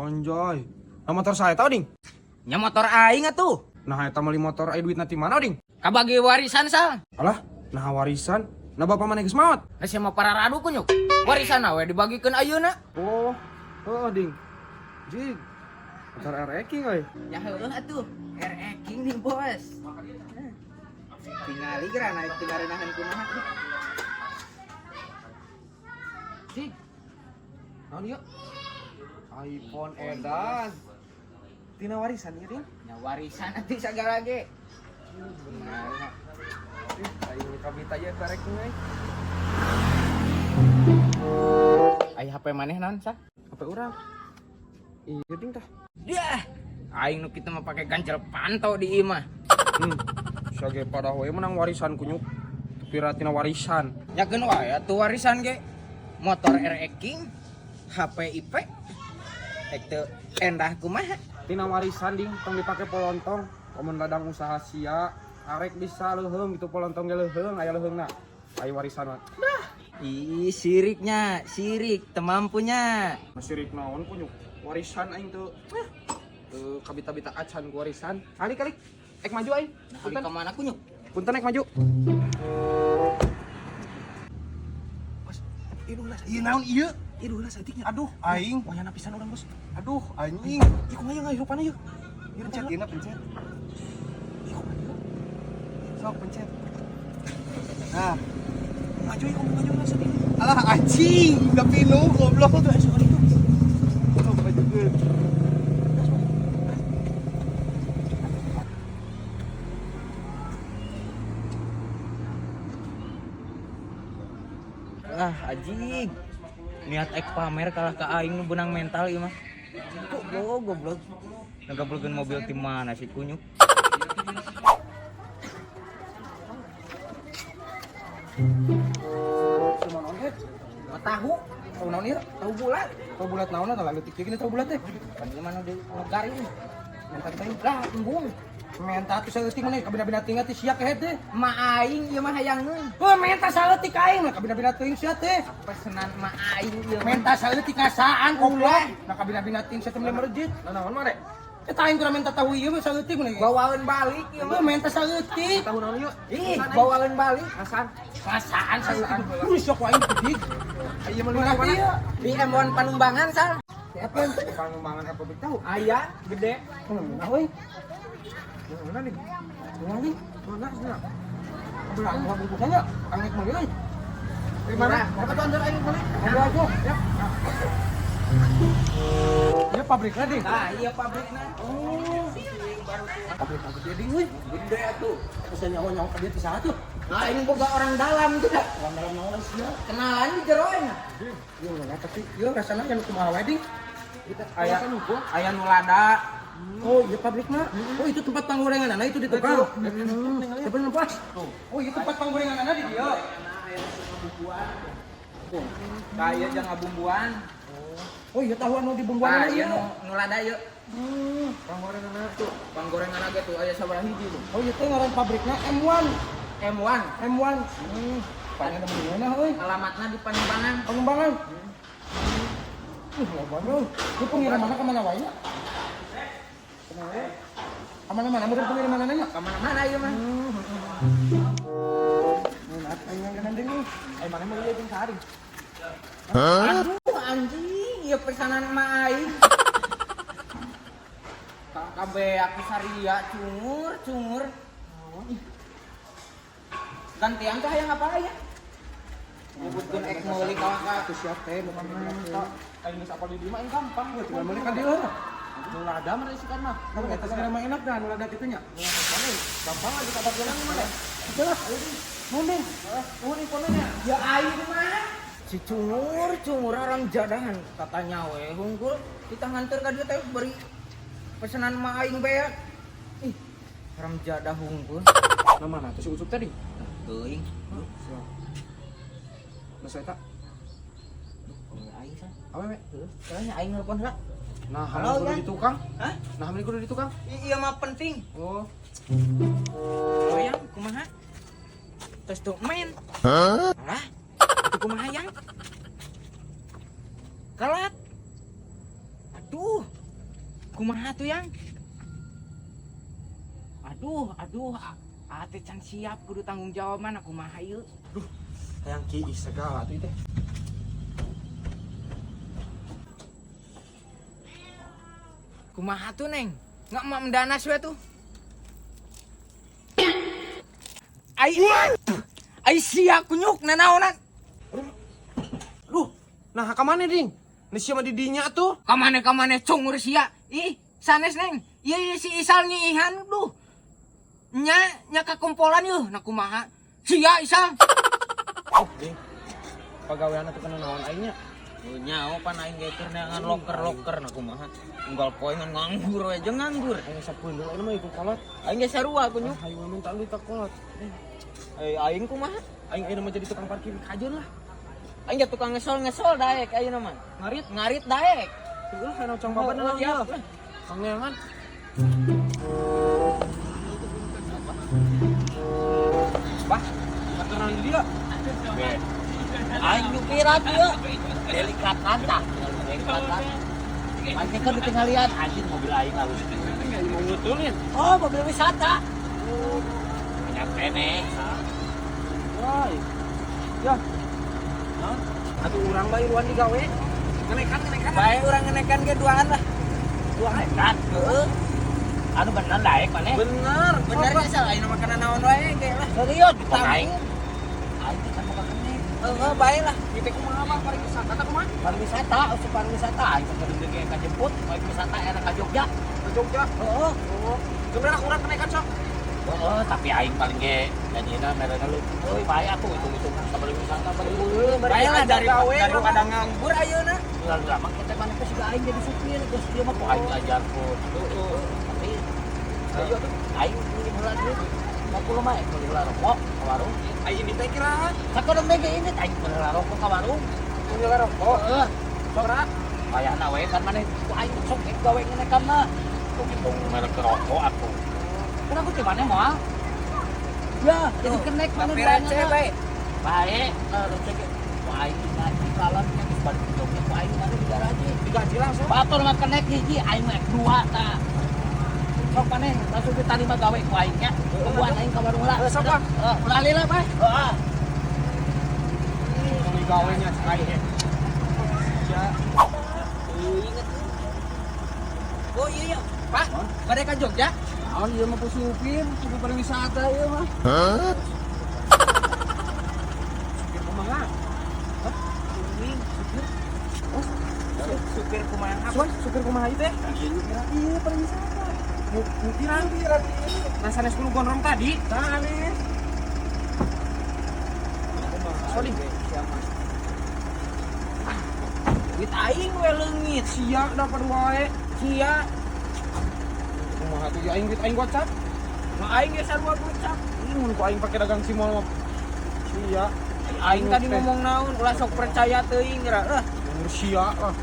Anjay. Nah motor saya tau ding. Nya motor aing atuh. Nah eta meuli motor aya duit nanti mana ding? Kabagi warisan sal. Alah, nah warisan. Nah bapak mana geus maot? Nah sia mah pararadu kunyuk. Warisan we dibagikeun ayeuna. Oh, oh ding. Jig. Motor RX King euy. Ya heueuh atuh. RX King nih bos. Tingali geura naik tinggal nahan kumaha. Jig. Naon ieu? iPhone edan. Tina warisan ieu ding. Nya warisan atuh sagala ge. Ih, aing kabita ieu RX King euy. Ai HP maneh naon sah? HP urang. Iya ding tah. Dah. Aing nu kitu mah pake ganjel pantau di imah. Sia ge pada we menang warisan kunyuk. Tapi tina warisan. Nyakeun wae atuh warisan ge. Motor RX King, HP IP. Ek teu endah kumaha? Tina warisan ding tong dipake polontong. Komun ladang usaha sia, arek bisa leuheung gitu polontong ge leuheung aya leuheungna. Aya warisan mah. Ih, siriknya, sirik, teu mampunya. Sirik naon kunyuk. Warisan aing teu. Teu kabita-bita acan ku warisan. Alik alik. Ek maju aing. Nah, Punten. ka mana kunyuk? Punten ek maju. Ieu naon ieu? Ieu lah saeutiknya. Aduh, aing. Wayana pisan urang bos. Aduh, anjing. Ieu kumaha ieu ngahirupanna ieu? Ieu pencet ieu pencet. Ieu kumaha ieu? Sok pencet. Nah, Maju ieu kumaha maju lah saeutik. alah anjing, udah pinuh goblok. Itu aya suara itu. Sok majukeun. Ah, anjing. Niat ek pamer kalah ka aing nu beunang mental ieu mah. Goblok, goblok. Ngagablegeun mobil ti mana sih kunyuk? Sama naon teh? Mah tahu, Tahu naon ieu? tahu bulat. Tahu bulat naon lah leutik kieu tahu bulat teh. Kan ieu mah nu di nu garing. Menta teh. Lah, embung. Menta atuh saeutik maneh kabina-bina teuing teh sia kehed teh. Ma aing ieu mah hayangeun. Heuh menta saeutik aing mah kabina-bina teuing sia teh. Pesenan ma aing ieu mah. Menta saeutik ngasaan goblok. Nah kabina-bina teuing sia teh meuli merejit. Nah naon mah rek? Eta aing kurang menta tahu ieu mah saeutik maneh. Bawaeun balik ieu mah. Heuh menta saeutik. Tahu naon ieu? Ih, bawaeun balik. Ngasaan. Ngasaan saeutik. Wih sok aing pedik. Ieu mah mana? Di M1 Panumbangan sal. Apa? Panumbangan apa tahu? Aya gede. Mana euy? Mana nih? Mana nih? Mana sana? Belang gua bungkusannya, angek meuli euy. Di mana? Dapat antar aing meuli. Ada aja. Ya. Ya pabriknya ding. Nah, iya pabrikna. Oh. Pabrik apa dia ding euy? Gede atuh. Bisa nyawa-nyawa ka dia teh saha tuh? Nah, ini boga orang dalam tuh dah. Orang dalam naon sia? Kenalan di jero nya. Ieu mana tapi ieu rasana yang kumaha wae ding? Kita aya aya nu lada. Oh, iya pabrikna. Oh, itu tempat panggorengan itu di tukang. Tapi pas. Oh, iya tempat panggorengan di dia. Tah ieu jangan ngabumbuan. Oh, iya tahu anu di bumbuan Tah ieu. ieu nu lada ieu. Panggorengan Tuh, panggorengan ge tuh aya sabaraha hiji tuh. Oh, iya teh ngaran pabrikna M1. M1. M1. Panjang mana euy? Alamatna di Panumbangan. Pengembangan. Loba euy. Ieu pengirimanna ka mana wae nya? Ka mana-mana meureun pengirimanna nya? Ka mana-mana ieu mah. Nah, aing yang deui. Ai mana meuli jeung saha ding? Aduh, anjing, ieu pesanan emak aing. Kabeh aku saria cungur, cungur. Gantian teh hayang apa ya? Nyebutkeun ek meuli ka ka Atuh siap teh mau menta. Aing geus apal di dieu mah aing gampang. Tinggal meuli ka dieu. Nu lada mah isikan mah. Kan eta segala mah enak dah nu lada kitu nya. Gampang aja kabar jalan mah deh. Oke lah. Nuhun ding. Nuhun infonanya. Ya aing mah. Si cungur, cungur orang jadahan katanya we hungkul kita nganter ka dieu teh beri pesanan mah aing beak. Ih, haram jadah hungkul. Nah mana tuh si Ucup tadi? Teuing. Siap. Nah saya tak. Aing sah. Awewe. Heuh, soalnya aing nelpon heula. Nah, Halo, kudu Yan. di tukang. Hah? Nah, hamil kudu di tukang. Iya mah penting. Oh, Oh yang kumaha? Terus tuh main. Hah? Alah, itu kumaha yang? Kalat. Aduh. Kumaha tuh yang? Aduh, aduh, ate can siap kudu tanggung jawab mana kumaha ieu? Hayang kiis segala tuh teh. Kumaha tuh neng? Nggak mau mendanas we tuh. Ai, ai sia kunyuk nanaonan. Duh, nah ka mana ding? Ini siapa di dinya tuh? Kamane kamane cungur sia. Ih, sanes neng. Iya iya si Isal nyiihan duh. Nya nya kakumpolan yeuh nah kumaha. Sia Isal. Oh, ding. Pagawean atuh kana naon aing nya? Nyaho pan aing ge keur neangan loker-loker nah kumaha. Unggal poe ngan nganggur we jeung nganggur. Aing sapeundeul aing mah ikut kolot. Aing ge sarua kunyuk. Hayu minta duit ka kolot. Eh aing kumaha? Aing ayeuna mah jadi tukang parkir kajeun lah. Aing ge tukang ngesol-ngesol daek ayeuna mah. Ngarit. Ngarit daek. Ulah kana cong baban Oh, naon siap. ieu. Kang neangan. Bah, aturan dia. Aing nyupiran ieu. Delikatan tah, delikatan. Aing teh keur ditinggalian anjing mobil aing halus. Mau ngutulin. Oh, mobil wisata. Banyak keneh. Woi. Ya. Hah? Atuh urang bae ruan digawe. Ngenekan ngenekan. Bae urang ngenekan ge duaan lah. Duaan kan. Heeh. Anu bener daek maneh. Bener. Bener ge salah ayeuna mah kana naon wae ge lah. Serius aing. Aing teh kan boga kenek. Heeh, bae lah. Kita kumaha mah pariwisata tah kumaha? Pariwisata, usuk pariwisata aing teh keur ge kajemput, baik wisata enak ka Jogja. Ke Jogja. Heeh. Oh, sebenarnya kurang kenaikan sok. Heeh, tapi aing paling ge jadinya mereka lu. Euy, bae atuh hitung-hitung sabari wisata bari. Bae lah Dari gawe daripada nganggur ayeuna. Lama kita mana teh siga aing jadi supir, geus ieu mah ku aing diajarkeun. Heeh. Tapi ayo tuh aing meuli heula duit. 50 mah meuli heula rokok ka warung. Aing ini teh kira. Sakono ge ini aing meuli heula rokok ka warung. Meuli rokok. Heeh. Sabaraha? Kayana we kan maneh ku aing sok gawe ngenekan mah. Hitung-hitung merek rokok atuh. Kenapa teh maneh moal? Ya, jadi kenek maneh Tapi receh bae. Bae, receh ge. Ku aing digaji kalan nya geus balik ke Jogja ku aing maneh digaji. Digaji langsung. Batur mah kenek hiji aing mah dua tah. Sok maneh langsung ditarima gawe ku aing nya. Tungguan aing ka warung heula. Sok, Pak. Heeh, ulah lila bae. Heeh. Meuli gawe nya cek aing. Ya. Ingat. Oh iya iya, Pak, bade ka Jogja? Naon ieu mah ku supir, supir pariwisata ieu mah. Supir kumaha? Hah? Supir. Oh, Supir kumaha? Suan, supir kumaha ieu teh? Iya, pariwisata. Nyupiran. Nah, sanes kudu gondrong tadi. Sanes. Sorry. Duit aing we leungit. Sia dapat wae. Sia, Kumaha tuh ya aing duit aing gocap. mah aing ge sarua gocap. Ih, mun ku aing pake dagang si mall mah. Sia. Aing tadi ngomong naon, ulah sok percaya teuing geura. Eh, Umur sia lah.